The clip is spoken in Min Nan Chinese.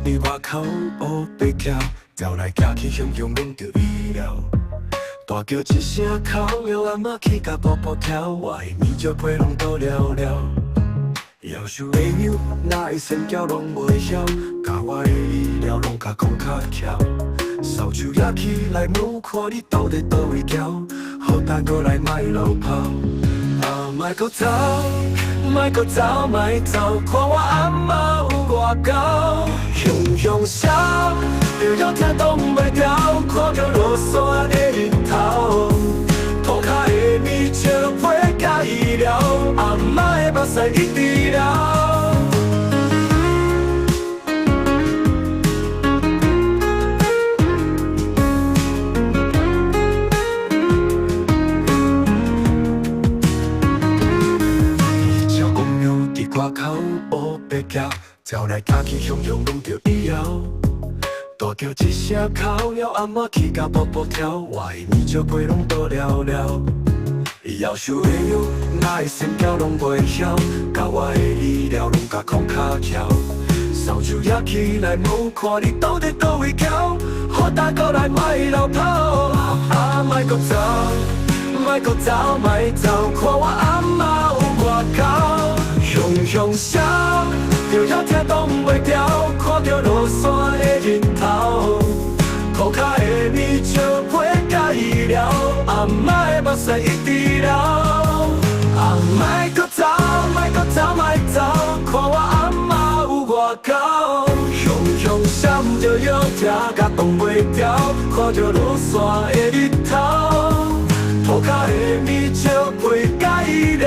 佇外口烏白徛，走來行去雄雄攏著醫療。大叫一聲哭了，阿嬤氣甲步步跳，我的麵石批攏倒了了。夭壽的娘，哪會先叫攏袂曉，共我的醫療攏共講較巧。掃帚攑起來問，看你到底佗位徛，好膽閣來莫落跑。啊，莫閣走，莫閣走，莫走，看我阿嬤有偌厚，雄雄聲，著腰疼擋袂牢，看著落山的日頭，塗跤的麵石批佮醫療，阿嬤的目屎一直流。小公牛佇外口烏白徛，走來行去，雄雄攏著醫療。大叫一聲哭了，阿嬤氣甲步步跳，我的麵石批攏倒了了。夭壽的娘，哪會先叫攏袂曉，共我的醫療攏共講較巧。掃帚攑起來問，看你到底佗位徛，好膽閣來莫落跑。啊，莫閣走，莫閣走，莫走，看我阿嬤有偌厚，雄雄聲，著腰疼擋袂牢，看著落山的日頭，塗跤的麵石批佮醫療，阿嬤的目屎一直流。啊，莫閣走，莫閣走，莫走，看我阿嬤有偌厚，雄雄聲著腰疼甲擋袂牢，看著落山的日頭，塗跤的麵石批佮醫療，